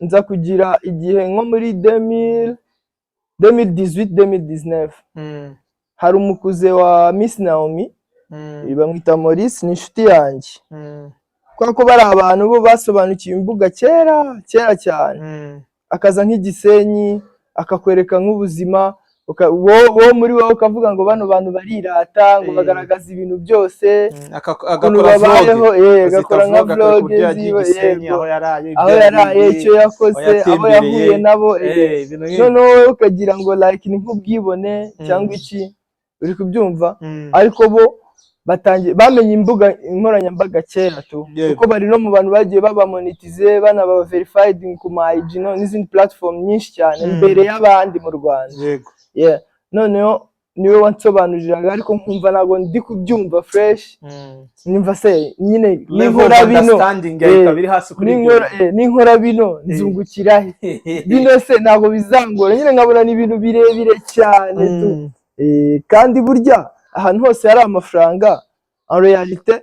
Nza kugira igihe nko muri 2000, 2018, 2019, hari umucousin wa Miss Naomi, bamwita Maurice, ni inshuti yanjye, kubera ko bari abantu bo basobanukiwe imbuga kera kera cyane. Akaza nk'igisenyi, akakwereka nk'ubuzima, wowe muri wowe ukavuga ngo bano bantu barirata, ngo bagaragaza ibintu byose, ukuntu agakora babayeho. vlog. Agakora nka vlog, akwereka vlog uburyo yagiye ziwe, i Gisenyi, yego. aho yaraye, Aho ibyo yaraye, yariye, icyo yakoze, aho abo yatembereye. yahuye nabo. Ibintu nk'ibyo. Noneho wowe ukagira ngo like ni nk'ubwibone cyangwa iki, uri kubyumva? Ariko bo batangiye bamenye imbuga nkoranyambaga kera tu, kuko bari no mu bantu bagiye baba monetize, banaba verified ku ma IG no n'izindi platform nyinshi cyane mbere y'abandi mu Rwanda. Yeah. Noneho niwe wansobanuriraga, ariko nkumva ntabwo ndi kubyumva fresh. Nyumva se nyine Level of ninkora bino, understanding yawe ikaba iri hasi kuri ibyo. Ninkora bino nzungukira he? Bino se ntabwo bizangora nyine? Nkabona ni ibintu birebire cyane tu. Kandi burya ahantu hose hari amafaranga, en réalité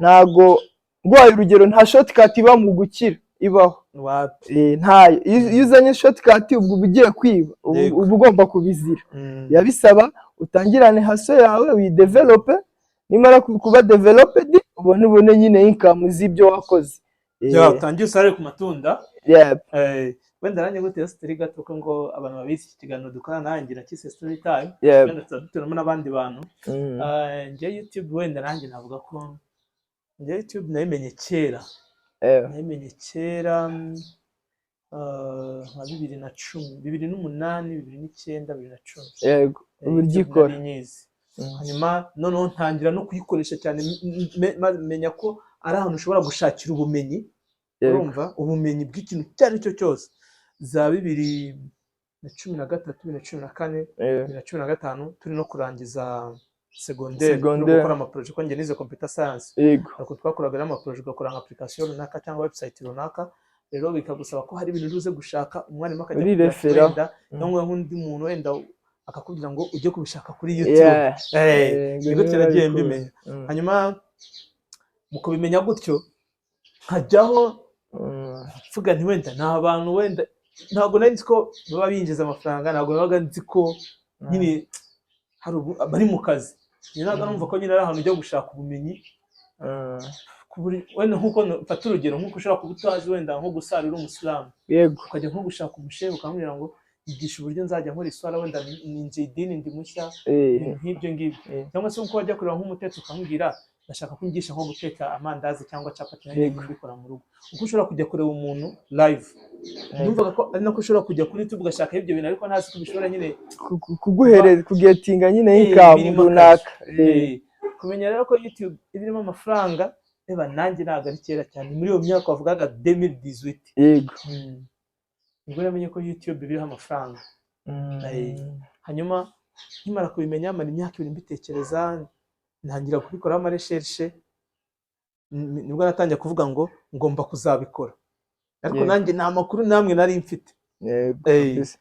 ntago, nguhaye urugero, nta shortcut iba mu gukira ibaho. Wapi. Ntayo. Iyo uzanye shortcut, ubwo uba ugiye kwiba, uba ugomba kubizira. Biba bisaba utangirane hustle yawe, uyidevelope, nimara kuba developed, ubone nyine income z'ibyo wakoze. Ya, utangiye usarure ku matunda. Yeah. Wenda nanjye gutera story gato, ko ngo abantu babizi, iki kiganiro dukora nanjye nakise Story Time. Wenda tuba duturamo n'abandi bantu. Njye YouTube, wenda nanjye navuga ko njye YouTube nayimenye kera. Nayimenye kera, nka 2010, 2008, 2009, 2010. Uburyo YouTube ikora. nari nyizi. Hanyuma noneho ntangira no kuyikoresha cyane, menya ko ari ahantu ushobora gushakira ubumenyi. Urumva, ubumenyi bw'ikintu icyo ari cyo cyose, za 2013, 2014, 2015, turi no kurangiza segonderi, turi Segonderi. gukora amaprojets, ko njye nize computer science. Ariko twakoraga n'amaprojets, ugakora nka application runaka cyangwa website runaka, rero bikagusaba ko hari ibintu uze gushaka, umwarimu akajya Uri akubwira ati refera. wenda cyangwa nk'undi muntu wenda akakubwira ngo ujye kubishaka kuri YouTube. Ngo Ni gutyo niba nagiye babikura. mbimenya. Hanyuma mu kubimenya gutyo nkajyaho, mvuga nti wenda ni abantu, wenda ntabwo nari nzi ko baba binjiza amafaranga, ntabwo nabaga nzi ko nyine hari bari mu kazi. Njye ntabwo numva ko nyine ari ahantu ujya gushaka ubumenyi. Wenda nk'uko mfata urugero, nk'uko ushobora kuba utazi wenda nko gusara uri umusilamu, ukajya nko gushaka umushehe ukamubwira ngo igisha uburyo nzajya nkora iswara, wenda ninjiye idini ndi mushya, ibintu nk'ibyo ngibyo. Cyangwa se nkuko wajya kureba nk'umutetsi ukamubwira ndashaka ko unyigisha nko guteka amandazi cyangwa capati, nanjye mbikora mu rugo. Uko ushobora kujya kureba umuntu live, numvaga ko ari nako ushobora kujya kuri YouTube ugashaka ibyo bintu, ariko ntazi ko bishobora nyine Kuguhereza, kugetinga nyine income birimo runaka. akazi. Kumenya rero ko YouTube iba irimo amafaranga, reba nanjye ntabwo ari kera cyane, muri iyo myaka wavugaga 2018. Nibwo namenye ko YouTube iriho amafaranga. Hanyuma nkimara kubimenya, mara imyaka 2 mbitekereza, ntangira kubikoraho amarecherches, nibwo natangiye kuvuga ngo ngomba kuzabikora, ariko nanjye nta makuru namwe nari mfite. Kabisa.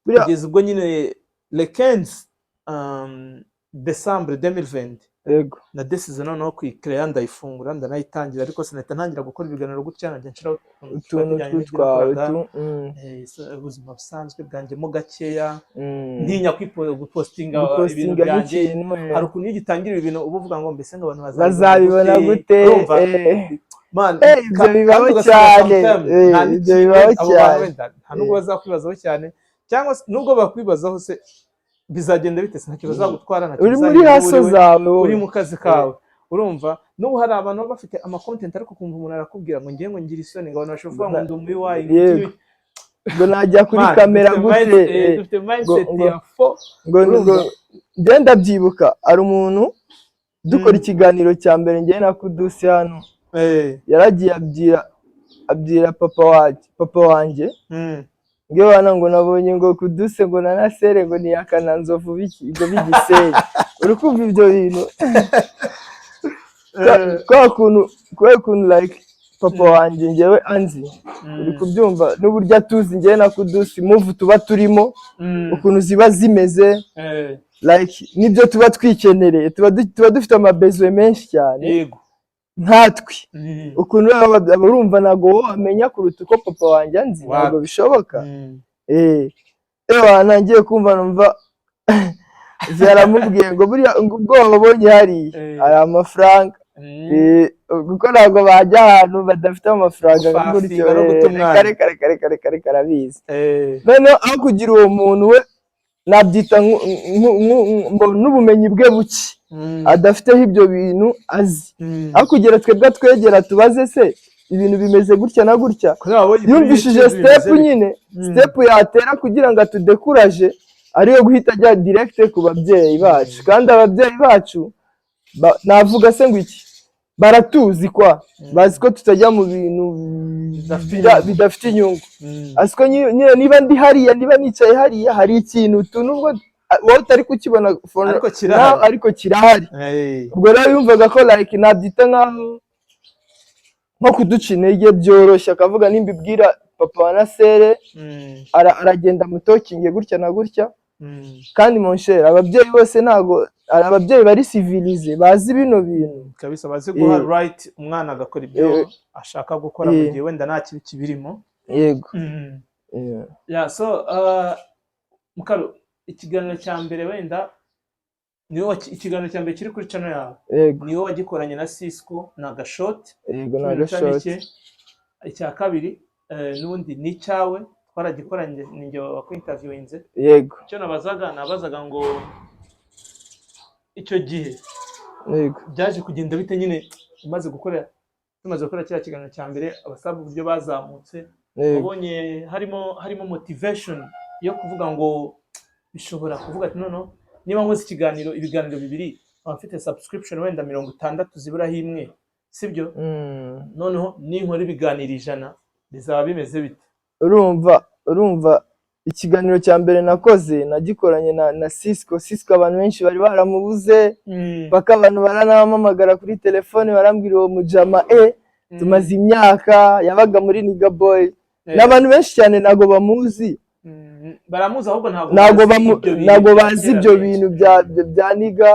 Buriya Kugeza ubwo nyine le 15 décembre 2020 na décidé noneho kuyikereya, ndayifungura, ndanayitangira, ariko sinahita ntangira gukora ibiganiro gutya, najya nshiraho utuntu utuntu tujyanye n'ibyo tw'utwawe nakoraga, tu. Ubuzima busanzwe bwanjye mo gakeya, ntinya gupostinga ibintu Gupostinga byanjye. nk'ikintu. Hari ukuntu iyo ugitangira ibintu uba uvuga ngo mbese ngo abantu Bazabibona gute? Urumva? Man, Ibyo bibaho kandi ugasanga cyane. sometimes nta Ibyo n'ikintu bibaho abo bantu cyane. wenda nta nubwo bazakwibazaho cyane, cyangwa se nubwo bakwibazaho se bizagenda bite? Se ntacyo bazagutwara, ntacyo Uri muri bizahindura hustle uriwe, zawe wowe. Uri mu kazi kawe. Urumva, n'ubu hari abantu baba bafite amacontent, ariko ukumva umuntu arakubwira ngo ngiye ngo ngira isoni, ngo abantu bashobora kuvuga ngo ndi umubiwayi. Ngo najya kuri kamera gute? Dufite mindset ya fo. Ngo Urumva? Njye ndabyibuka, hari umuntu dukora ikiganiro cya mbere njye na Kudusi hano, yaragiye abwira papa wanjye ngo bana, ngo nabonye ngo Kuduse ngo na Nasere ngo niyakana nzovu biki ngo b'igisenyi. Uri kumva ibyo bintu, kwa kuntu like papa wanjye njyewe anzi, uri kubyumva, n'uburyo atuzi njyewe na Kudusi, move tuba turimo, ukuntu ziba zimeze, like nibyo tuba twikenereye, tuba dufite amabesoins menshi cyane. Nkatwe ukuntu baba urumva, ntabwo wowe wamenya kuruta uko papa wanjye anzi, ntabwo Wapi. bishoboka. Ewa, ntangiye kumva, numva yaramubwiye ngo buriya ngo ubwo wabonye hariya hari amafaranga. Kuko ntabwo bajya ahantu badafite amafaranga nka gutyo. Gufafinga no guta umwanya. Reka, reka, reka, reka, reka, arabizi. Noneho aho kugira uwo muntu, we nabyita n'ubumenyi bwe buke, adafiteho ibyo bintu azi, aho kugira twebwe twegera tubaze se ibintu bimeze gutya na gutya, Kubera wabonye kuri yumvishije YouTube bimeze step bite? nyine, step yatera kugira ngo atudekuraje ariyo guhita ajya direct ku babyeyi bacu. Kandi ababyeyi bacu navuga se ngo iki, baratuzi kwa bazi ko tutajya mu bintu Bidafite inyungu. bidafite inyungu. Azi ko nyine niba ndi hariya, niba nicaye hariya, hari ikintu tu nubwo wowe utari kukibona Ariko now, kirahari. ariko kirahari. Ubwo rero yumvaga ko like nabyita nkaho nko kuduca intege byoroshye, akavuga nimbibwira papa wa Nasere aragenda mutokinge gutya na gutya. Kandi mon cher, ababyeyi bose ntabwo ari ababyeyi bari civilisé bazi bino bintu. Kabisa, bazi guha right umwana agakora ibyo ashaka gukora mu gihe wenda nta kibi kibirimo. Yego. Yeah, so Mukaru, ikiganiro cya mbere wenda niwe ikiganiro cya mbere kiri kuri channel yawe, niwe wagikoranye na Cisco, ni agashoti Yego, ni k'iminota agashoti. mike. Icya kabiri n'ubundi ni icyawe, twaragikoranye, ni njye wakwinterviewinze. Icyo nabazaga ngo icyo gihe byaje kugenda bite nyine, umaze gukora, tumaze gukora kiriya kiganiro cya mbere, abasaba uburyo bazamutse, wabonye harimo motivation yo kuvuga ngo bishobora kuvuga ati noneho niba nkoze ikiganiro, ibiganiro bibiri, nkaba mfite subscription wenda 60 ziburaho imwe, sibyo? Noneho ninkora ibiganiro 100 bizaba bimeze bite? Urumva ikiganiro cya mbere nakoze nagikoranye na Cisco. Cisco abantu benshi bari baramubuze, paka abantu baranampamagara kuri telefone barambwira uwo mujama tumaze imyaka, yabaga muri Niga Boy, n'abantu benshi cyane ntabwo bamuzi. Baramuzi ahubwo ntabwo ntabwo bazi ibyo bintu ntabwo bya bazi kera ibyo benshi. bintu bya Niga,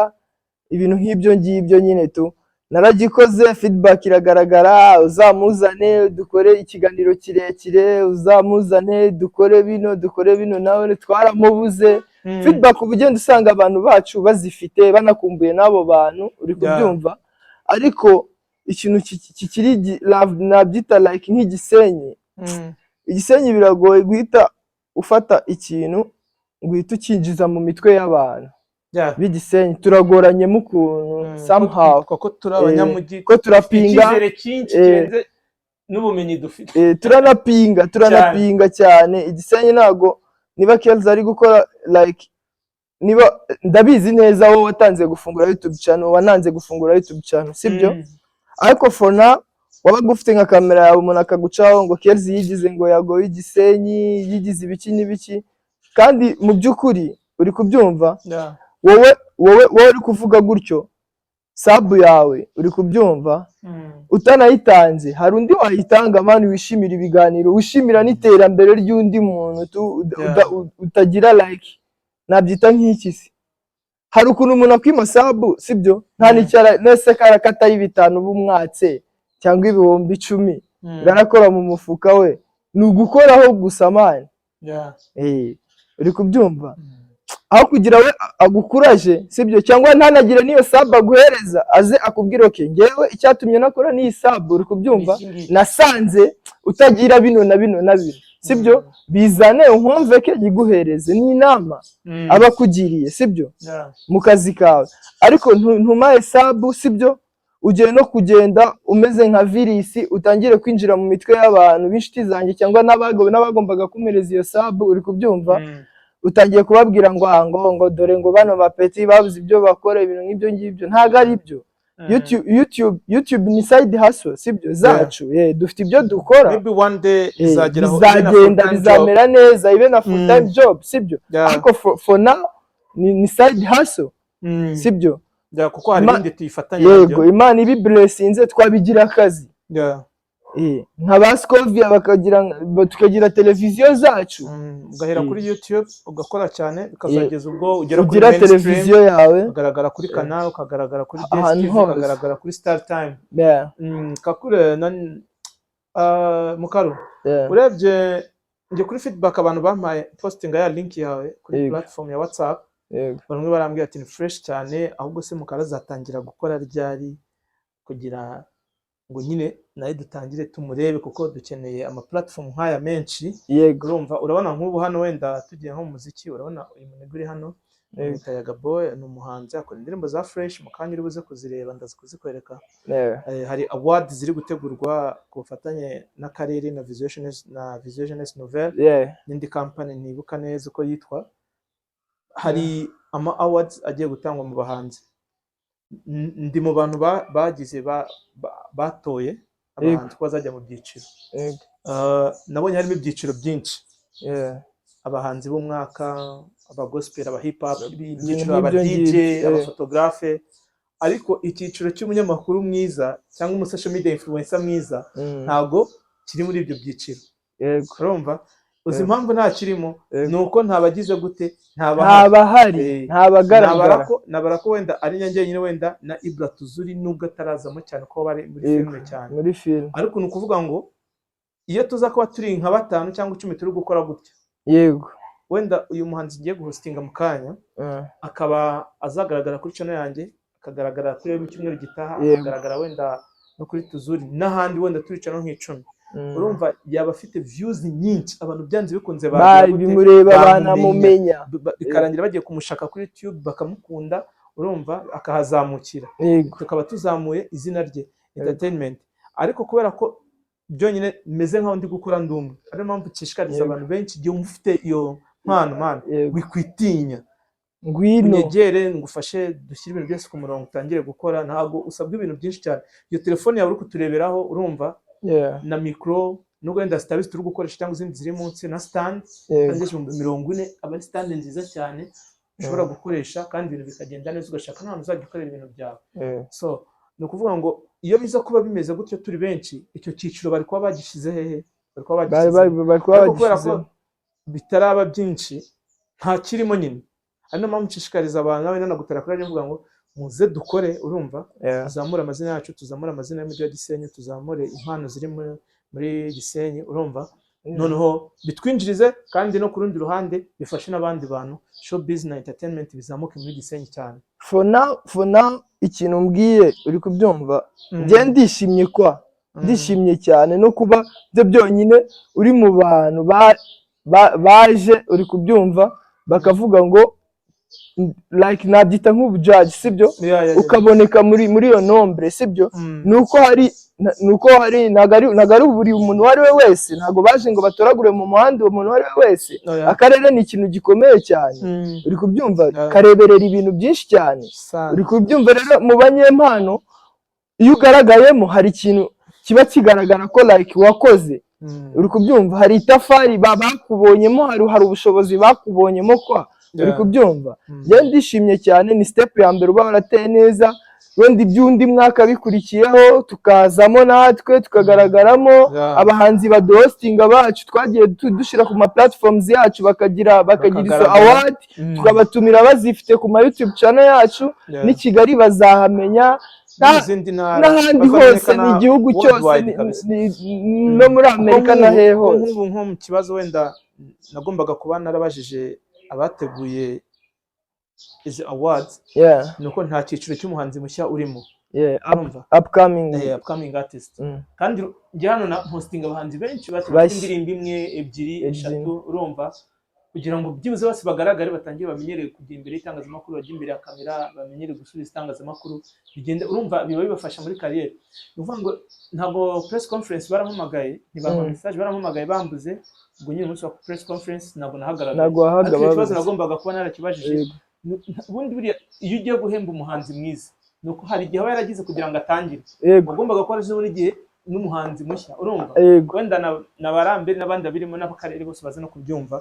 ibintu nk'ibyo ngibyo nyine tu. Naragikoze, feedback iragaragara: uzamuzane dukore ikiganiro kirekire, uzamuzane dukore bino, dukore bino, nawe twaramubuze. Feedback uba ugenda usanga abantu bacu bazifite, banakumbuye n'abo bantu, uri kubyumva? Ariko ikintu kikiri nabyita like nk'igisenyi. Igisenyi biragoye guhita ufata ikintu ngo uhite ukinjiza mu mitwe y'abantu b'Igisenyi. Turagoranyemo ukuntu somehow. Kuko turi abanyamujyi, ko turapinga. Icyizere cyinshi kirenze n'ubumenyi dufite. Turanapinga, turanapinga cyane. Igisenyi ntabwo, niba Kells ari gukora like, niba ndabizi neza wowe watanze gufungura YouTube channel, wananze gufungura YouTube channel, sibyo? Ariko for now wabaga ufite nka kamera yawe, umuntu akagucaho ngo Kells yigize, ngo yagoye Igisenyi, yigize ibiki n'ibiki, kandi mu by'ukuri, uri kubyumva, wowe uri kuvuga gutyo, sub yawe, uri kubyumva, utanayitanze hari undi wayitanga man, wishimira ibiganiro, wishimira n'iterambere ry'undi muntu tu, utagira like nabyita nk'iki se, hari ukuntu umuntu akwima sub, sibyo? Nta n'icyo nese kara katari 5 bumwatse cyangwa 10,000, ngarakora mu mufuka we, ni ugukoraho gusa man. Uri kubyumva? Aho kugira we agukuraje, sibyo, cyangwa ntanagire n'iyo sub aguhereza, aze akubwire: "Okay, ngewe icyatumye nakora n'iyi sub, uri kubyumva, Iki ngiki. nasanze utagira bino na bino na bino, sibyo? Bizane nkumve ke yiguhereze." Ni inama aba akugiriye, sibyo, mu kazi kawe. Ariko ntumaye sub, sibyo, ugiye no kugenda umeze nka virisi, utangire kwinjira mu mitwe y'abantu b'inshuti zanjye cyangwa n'abagombaga kumpereza iyo sub, uri kubyumva? Utangiye kubabwira ngo ah, ngo dore ngo bano bapeti babuze ibyo bakora, ibintu nk'ibyo ngibyo. Ntabwo ari byo. YouTube ni side hustle, sibyo, zacu. Dufite ibyo dukora. Maybe one day izageraho ibe na bizagenda full-time job. Bizamera neza, ibe na full time job, sibyo? Ariko for now ni side hustle, sibyo? Yeah, kuko hari ibindi tuyifatanya Yego. nabyo. Imana ibi blessinze twabigira akazi. Nka ba Scovia bakagira, tukagira televiziyo zacu. Ugahera kuri YouTube, ugakora cyane, bikazageza ubwo ugera kuri ugira mainstream, televiziyo yawe, ukagaragara kuri Canal, ukagaragara kuri ahantu DSTV, hose. Ukagaragara kuri Star Time. Kakure na Mukaru, urebye njye kuri feedback abantu bampaye, postinga ya link yawe kuri platform ya WhatsApp, bamwe barambwira ati: "Ni fresh cyane, ahubwo se Mukara azatangira gukora ryari kugira ngo nyine nawe dutangire tumurebe, kuko dukeneye ama platform nk'aya menshi?" Urumva, urabona nk'ubu hano wenda tugiye nko mu muziki, urabona uyu muntu uri hano, bamwita Yaga Boy, ni umuhanzi, akora indirimbo za fresh. Mu kanya uri buze kuzireba, ndaza kuzikwereka. Hari award ziri gutegurwa ku bufatanye n'akarere na Vision Nouvelle n'indi company ntibuka neza uko yitwa. Hari ama awards agiye gutangwa mu bahanzi. Ndi mu bantu bagize batoye abahanzi ko bazajya mu byiciro. Nabonye harimo ibyiciro byinshi, abahanzi b'umwaka, aba gospel, aba hip hop, ibyiciro, aba nk'ibyo DJ, ngibyo, abaphotographe, ariko icyiciro cy'umunyamakuru mwiza cyangwa umu social media influencer mwiza ntabwo kiri muri ibyo byiciro. Urumva, uzi impamvu nta kirimo? Ni uko ntabagize gute, ntabahari. Ntabahari. Ntabagaragara. Nabara ko wenda ari njye nyine, wenda na Ibra Tuzuri, nubwo atarazamo cyane ko bari muri filime cyane. Muri filime. Ariko ni ukuvuga ngo iyo tuza kuba turi nka batanu cyangwa 10 turi gukora gutya, wenda uyu muhanzi ngiye guhostinga mu kanya akaba azagaragara kuri channel yanjye, akagaragara kuri mu cyumweru gitaha, akagaragara wenda no kuri Tuzuri n'ahandi, wenda turi channel nk'icumi, urumva yaba afite views nyinshi, abantu byanze bikunze bagira gute? Bimureba. Bamumenya. Banamumenya. Bikarangira bagiye kumushaka kuri YouTube bakamukunda, urumva akahazamukira, tukaba tuzamuye izina rye, entertainment. Ariko kubera ko byonyine meze nkaho ndi gukora ndi umwe, ariyo mpamvu nshishikariza abantu benshi: igihe wumva ufite iyo mpano, man, wikwitinya. Ngwino. Unyegere ngufashe, dushyire ibintu byose ku murongo, utangire gukora. Ntabwo usabwa ibintu byinshi cyane. Iyo telefone yawe uri kutureberaho, urumva, na mikoro, nubwo wenda zitabizi turi gukoresha cyangwa izindi ziri munsi, na stand 40,000, aba ari stand nziza cyane ushobora gukoresha kandi ibintu bikagenda neza, ugashaka n'ahantu uzajya ukorera ibintu byawe. So ni ukuvuga ngo iyo biza kuba bimeze gutyo turi benshi, icyo cyiciro bari kuba bagishyize hehe? Bari kuba bagishyize, bari kuba ariko kubera ko bagishyizemo. bitaraba byinshi, nta kirimo nyine. Ari niyo mpamvu nshishikariza abantu, nawe nanagutera kuri mvuga ngo muze dukore, urumva, tuzamure amazina yacu, tuzamure amazina y'umujyi wa Gisenyi, tuzamure impano ziri muri Gisenyi, urumva, noneho bitwinjirize, kandi no ku rundi ruhande bifashe n'abandi bantu, showbiz na entertainment bizamuke muri Gisenyi cyane. For now, ikintu mbwiye, uri kubyumva, njye ndishimye kwa ndishimye cyane no kuba byo byonyine uri mu bantu baje, uri kubyumva, bakavuga ngo like nabyita nk'ubujaji, sibyo? Yeah. Ukaboneka muri iyo nombre, sibyo? Nuko hari ntabwo ari buri muntu uwo ari we wese, ntabwo baje ngo batoragure mu muhanda uwo muntu uwo ari we wese. Oh, yeah. Akarere ni ikintu gikomeye cyane, uri kubyumva, kareberera ibintu byinshi cyane. Sana. Uri kubyumva rero, mu banyempano iyo ugaragayemo hari ikintu kiba kigaragara ko like wakoze, uri kubyumva, hari itafari bakubonyemo, hari ubushobozi bakubonyemo kwa uri kubyumva. Njye ndishimye cyane, ni step ya mbere uba warateye neza. Wenda iby'undi mwaka bikurikiyeho tukazamo natwe tukagaragaramo, abahanzi baduhostinga bacu twagiye dushyira ku ma platforms yacu, bakagira izo Bakagaragara. award, tukabatumira bazifite ku ma YouTube channel yacu, n'i Kigali bazahamenya, No mu zindi ntara n'ahandi hose, bazamenyekana ni igihugu cyose, worldwide kabisa. No muri Amerika Kuko na hehe kuko hose. Nk'ubu nko mu kibazo wenda nagombaga kuba narabajije abateguye izi awards, ni uko nta cyiciro cy'umuhanzi mushya urimo, urumva, upcoming. Upcoming artist. Kandi njye hano na hosting abahanzi benshi bafite Bashya. indirimbo imwe, ebyiri, Ebyiri. eshatu, urumva, kugira ngo byibuze bose bagaragare, batangire bamenyere kujya imbere y'itangazamakuru, bajye imbere ya kamera, bamenyere gusubiza itangazamakuru, bigende, urumva, biba bibafasha muri carrière. Ni ukuvuga ngo ntabwo press conference barampamagaye, ntibampa message, barampamagaye bambuze. Ubwo nyine umunsi wa press conference ntabwo nahagaragaye. Ntabwo wahaga. Ariko icyo kibazo babuze. nagombaga kuba narakibajije. Ubundi buriya iyo ugiye guhemba umuhanzi mwiza, ni uko hari igihe aba yaragize kugira ngo atangire, wagombaga kuba waragize buri gihe n'umuhanzi mushya, urumva, wenda na barambere n'abandi babirimo n'abakarere bose baza no kubyumva.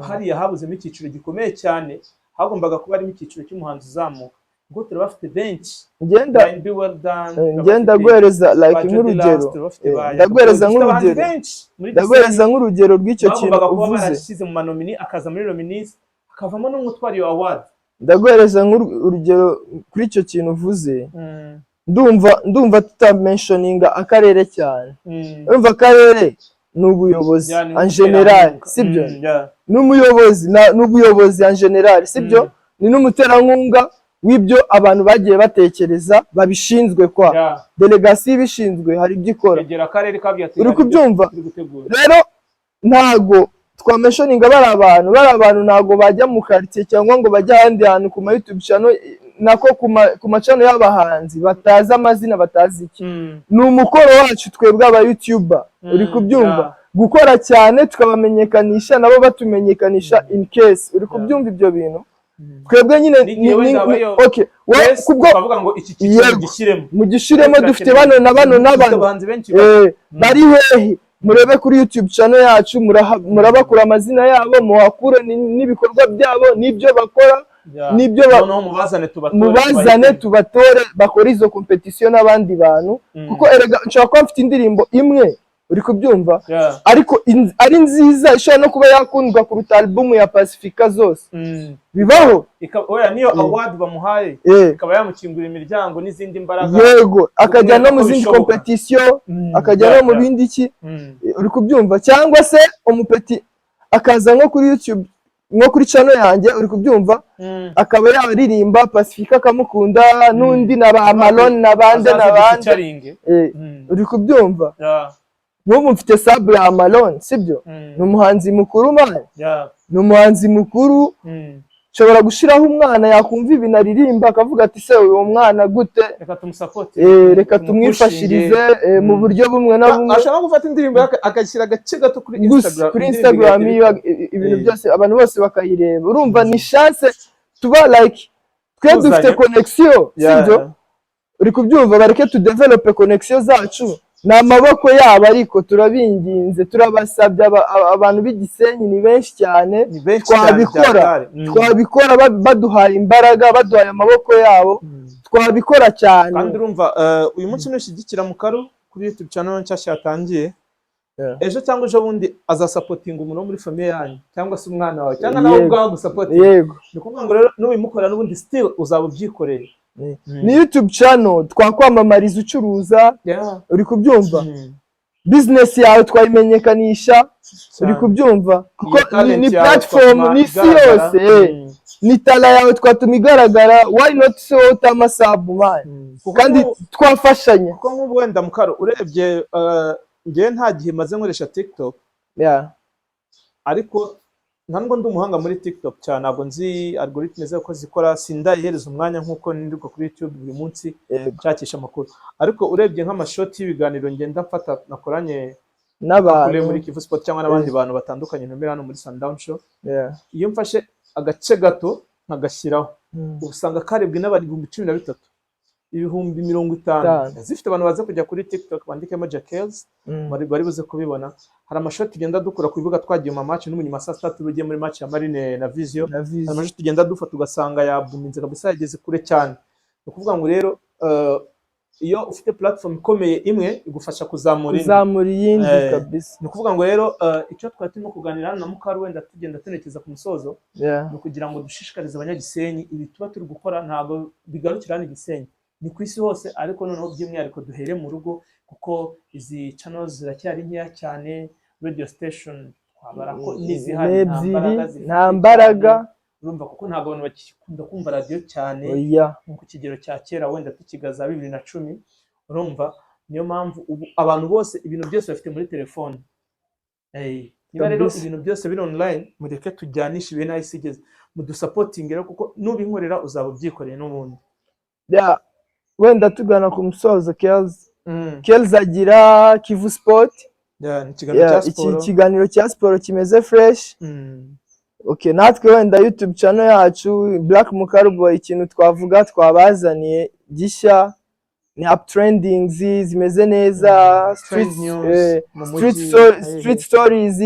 Hariya habuzemo icyiciro gikomeye cyane, hagombaga kuba harimo icyiciro cy'umuhanzi uzamuka. Kuko turabafite benshi. Ngenda Ba MB Well Done, ngenda turabafite guhereza ba like Jody nk'urugero. Last, turabafite ba Ndaguhereza Yago. Dufite abahanzi nk'urugero. benshi muri Ndaguhereza Gisenyi nk'urugero rw'icyo kintu bagombaga kuba uvuze. barashyize mu manominé, akaza muri nominees, hakavamo n'umwe utwara iyo award. Ndaguhereza nk'urugero kuri icyo kintu uvuze. Ndumva tutamentioninga akarere cyane. Urumva, akarere ni ubuyobozi Yeah, ni en général, umuterankunga. sibyo? Yeah. N'umuyobozi n'ubuyobozi en général, sibyo? Ni n'umuterankunga w'ibyo abantu bagiye batekereza babishinzwe kwa delegasiyo ibishinzwe, hari ibyo ikora. Kwegera akarere kabwiye ati Uri hari ibyo kubyumva? turi gutegura. Rero ntago twamentioninga bari abantu, ntago bajya mu quartier cyangwa ngo bajye ahandi hantu ku ma YouTube channel, nako ku macano y'abahanzi batazi amazina, batazi iki. Ni umukoro wacu twebwe aba YouTuber, uri kubyumva, gukora cyane tukabamenyekanisha, nabo batumenyekanisha in case, uri kubyumva ibyo bintu? Twebwe nyine N'igihe wenda habayeho okay, we Yes, kubwo tukavuga ngo iki cyiciro gishyiremo. Mugishiremo, dufite bano na bano na Dufite bano. abahanzi benshi. Bari hehe? Murebe kuri YouTube channel yacu, murabakura amazina yabo, muhakure n'ibikorwa byabo n'ibyo bakora n'ibyo Noneho mubazane, tubatore, mubazane, tubahitemo. Tubatore, bakore izo competition n'abandi bantu. Kuko erega nshobora kuba mfite indirimbo imwe, uri kubyumva, ariko ari nziza, ishobora no kuba yakundwa kuruta album ya Pacifica zose. Bibaho. Oya, niyo award bamuhaye ikaba yamukingura imiryango n'izindi mbaraga. Yego, akajya no mu ko zindi bishoboka. competition, akajya no mu bindi iki, uri kubyumva? Cyangwa se umupeti akaza nko kuri YouTube, nko kuri channel yanjye, uri kubyumva, akaba yaririmba, Pacifica akamukunda, n'undi na ba Malone na bande na Azaze bande. Dufeaturing. Uri kubyumva? Nk'ubu mfite sub ya Malone, sibyo? Ni umuhanzi mukuru, man. Ni umuhanzi mukuru. Nshobora gushiraho umwana yakumva ibintu aririmba akavuga ati: "Se uyu mwana gute?" Reka tumusapote. Reka tumwifashirize mu buryo bumwe na bumwe. Ashobora no gufata indirimbo ye agashyira agace gato kuri Gusa Instagram, kuri indirimbo Instagram igahita iyo ibintu byose, abantu bose bakayireba. Urumva, ni chance tuba like twe Tuzanye. dufite connection, sibyo? Uri kubyumva? Bareke tudevelope connection zacu, ni amaboko yabo. Ariko turabinginze, turabasabye, abantu b'Igisenyi ni benshi cyane. Ni benshi cyane. Twabikora. Byatari. Twabikora baduhaye imbaraga, baduhaye amaboko yabo, twabikora cyane. Kandi urumva, uyu munsi nushyigikira Mukaru kuri YouTube channel nshyashya yatangiye, ejo cyangwa ejo bundi azasapotinga umuntu wo muri famille yanyu, cyangwa se umwana wawe, cyangwa nawe ubwawe agusapotinga. Ni ukuvuga ngo rero nubimukorera, n'ubundi still uzaba ubyikoreye. Ni YouTube channel twakwamamariza ucuruza, uri kubyumva? Business yawe twayimenyekanisha, uri kubyumva? Kuko Iyo talent ni yawe platform twatuma ni isi igaragara. yose. Ni talent yawe twatuma igaragara. Why not se wowe utama sub, man? Kuko Kandi twafashanya. Kuko nk'ubu wenda Mukaro, urebye, njyewe nta gihe maze nkoresha TikTok, ariko nta nubwo ndi umuhanga muri TikTok cyane, ntabwo nzi algorithme zayo uko zikora, sindayihereza umwanya nk'uko nirirwa kuri YouTube buri munsi nshakisha amakuru. Ariko urebye nk'amashoti y'ibiganiro ngenda mfata nakoranye n'abantu kure muri Kivu Sport cyangwa n'abandi bantu batandukanye ntumira hano muri Sundown Show, iyo mfashe agace gato nkagashyiraho, usanga karebwe n'abantu 13,000, 50,000. Itanu. Zifite abantu baza kujya kuri TikTok bandikemo Jackels, bari buze kubibona. Hari amashoti tugenda dukura ku bibuga twagiye mu match, n'ubu nyuma saa sita tugiye muri match ya Marine na Vision. Na Hari Vision. amashoti tugenda dufata ugasanga yabuminze kabisa, yageze kure cyane. Ni ukuvuga ngo rero, iyo ufite platform ikomeye imwe, igufasha kuzamura indi. Kuzamura iyindi. Kabisa. Ni ukuvuga ngo rero, icyo twari turimo kuganira hano na Mukaru, wenda tugenda tunerekeza ku musozo, ni ukugira ngo dushishikarize abanyagisenyi. Ibi tuba turi gukora ntabwo bigarukira hano i Gisenyi, ni ku isi hose, ariko noneho by'umwihariko duhere mu rugo, kuko izi channels ziracyari nkeya cyane. Radio station twabara ko n'izihari nta Ebyiri. mbaraga zifite Nta mbaraga. cyane. Urumva, kuko ntabwo abantu bakikunda kumva radiyo cyane Oya. nko ku kigero cya kera, wenda tukigaza 2010. Urumva, niyo mpamvu ubu abantu bose ibintu byose bafite muri telefone. Niba rero ibintu byose biri online, mureke tujyanishe ibintu aho isi igeze, mudusapotinge rero, kuko nubinkorera uzaba ubyikoreye n'ubundi. Yeah. Wenda tugana ku musozo, Kells Kells agira Kivu Sport. Yeah, ni ikiganiro Yeah, cya iki siporo. kiganiro cya siporo kimeze fresh. Okay, natwe wenda YouTube channel yacu Black Mukaruboy, ikintu twavuga twabazaniye gishya ni up trendings zimeze neza, street, Trend news mu street, mujyi, street stories,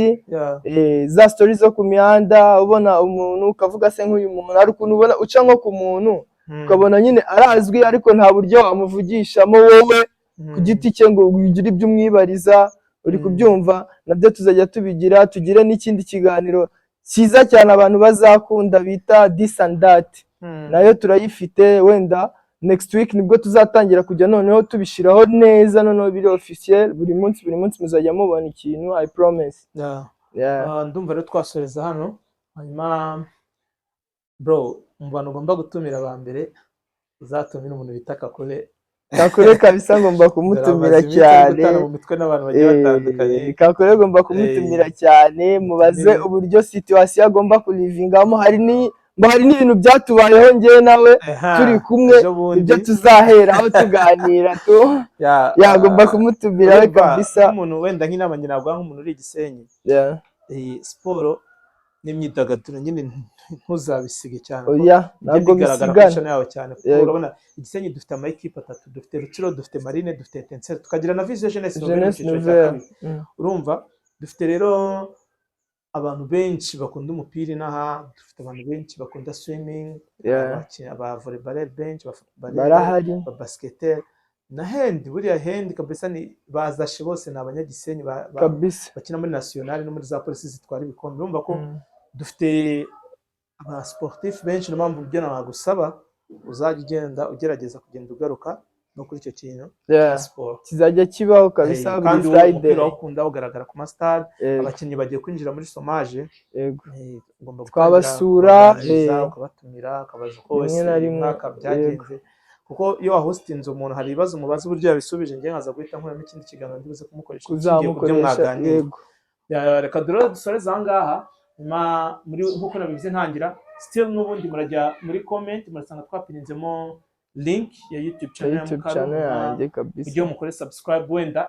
za stories zo ku mihanda, ubona umuntu ukavuga: "Se nk'uyu muntu?" Hari ukuntu ubona uca nko ku muntu. Ukabona nyine arazwi, ariko nta buryo wamuvugishamo wowe ku giti cye ngo ugire ibyo umwibariza, uri kubyumva? Nabyo tuzajya tubigira. Tugire n'ikindi kiganiro cyiza cyane abantu bazakunda bita This and That. Nayo turayifite. Wenda next week nibwo tuzatangira kujya noneho tubishyiraho neza, noneho biri officiel. Buri munsi, buri munsi muzajya mubona ikintu, I promise. Yeah. Ah, ndumva rero twasoreza hano. Hanyuma bro, mu bantu ugomba gutumira ba mbere, uzatumira umuntu bita Kakule. Kakure kabisa, ngomba kumutumira. Dore amaze iminsi ari Cyane. gutana mu mitwe n'abantu bagiye batandukanye. Kakure ngomba kumutumira cyane, mubaze Mutumire. uburyo situation agomba kulivingamo. Hari ni ngo hari n'ibintu byatubayeho njyewe nawe turi kumwe, ejo bundi. Ibyo tuzaheraho tuganira tu. Yagomba kumutumira we. Urumva, Kabisa. nk'umuntu wenda nk'inama njye naguha nk'umuntu uri i Gisenyi, siporo n'imyidagaduro nyine ntuzabisige cyane, kuko Oya, bijya ntabwo bigaragara kuri bisigana. channel yawe cyane, kuko urabona i Gisenyi dufite ama ekipe atatu: dufite Rutsiro, dufite Marine, dufite Etincelle, tukagira na Vision Jeunesse Nouvelle mu Jeunesse cyiciro cya Nouvelle. kabiri. Urumva dufite rero abantu benshi bakunda umupira inaha, dufite abantu benshi bakunda swimming, aba volleyball benshi, aba football, Barahari. aba basketteur na hand. Buriya hand kabisa ni bazashe bose ni abanyagisenyi bakina muri national no muri za polisi zitwara ibikombe. Urumva ko dufite aba sportif benshi. Niyo mpamvu ibyo nagusaba, uzajya ugenda ugerageza kugenda ugaruka no kuri icyo kintu cya siporo. Kizajya kibaho kabisa, buri Kandi wowe Friday. umupira ukunda ugaragara ku masitade. Abakinnyi bagiye kwinjira muri somaje. Ugomba gutangira Twabasura, kubaganiriza, ukabatumira, ukabaza uko rimwe wese na uyu rimwe, mwaka byagenze, kuko iyo wahostinze umuntu hari ibibazo umubaza uburyo yabisubije, njye nkaza guhita nkuramo ikindi kiganiro ndibuze kumukoresha nshingiye ku byo Kuzamukoresha. mwaganiriye. Reka dore dusoreze aha ngaha. Nyuma muri nk'uko nabivuze ntangira, still n'ubundi murajya muri comment murasanga twapininzemo link ya YouTube channel ya YouTube Mukaru. channel yanjye kabisa. Ujye mukore subscribe. Wenda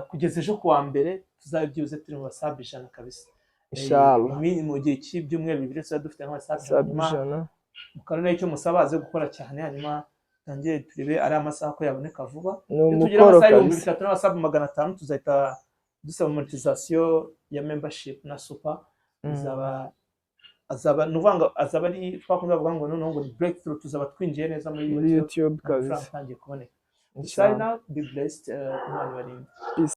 kugeza ejo kuwa mbere tuzabe byibuze turi mu basabu 100 kabisa. Inshallah. Mu gihe cy'ibyumweru 2 tuzaba dufite nk'abasabu 100. Sub Hanyuma 100. Mukaru nayo icyo musaba, aze gukora cyane, hanyuma tangire turebe ari amasaha ko yaboneka vuba. Ni Iyo tugira umukoro amasaha ibihumbi kabisa. bitatu n'abasabu 500, tuzahita dusaba monetization ya membership na super. Izaba azaba, ni ukuvuga ngo azaba ari twakunda bavuga ngo noneho ngo ni breakthrough, tuzaba twinjiye neza muri Muri YouTube, YouTube amafaranga kabisa. atangiye kuboneka. Inshallah. Sign out, be blessed, Imana ibarinde. Peace.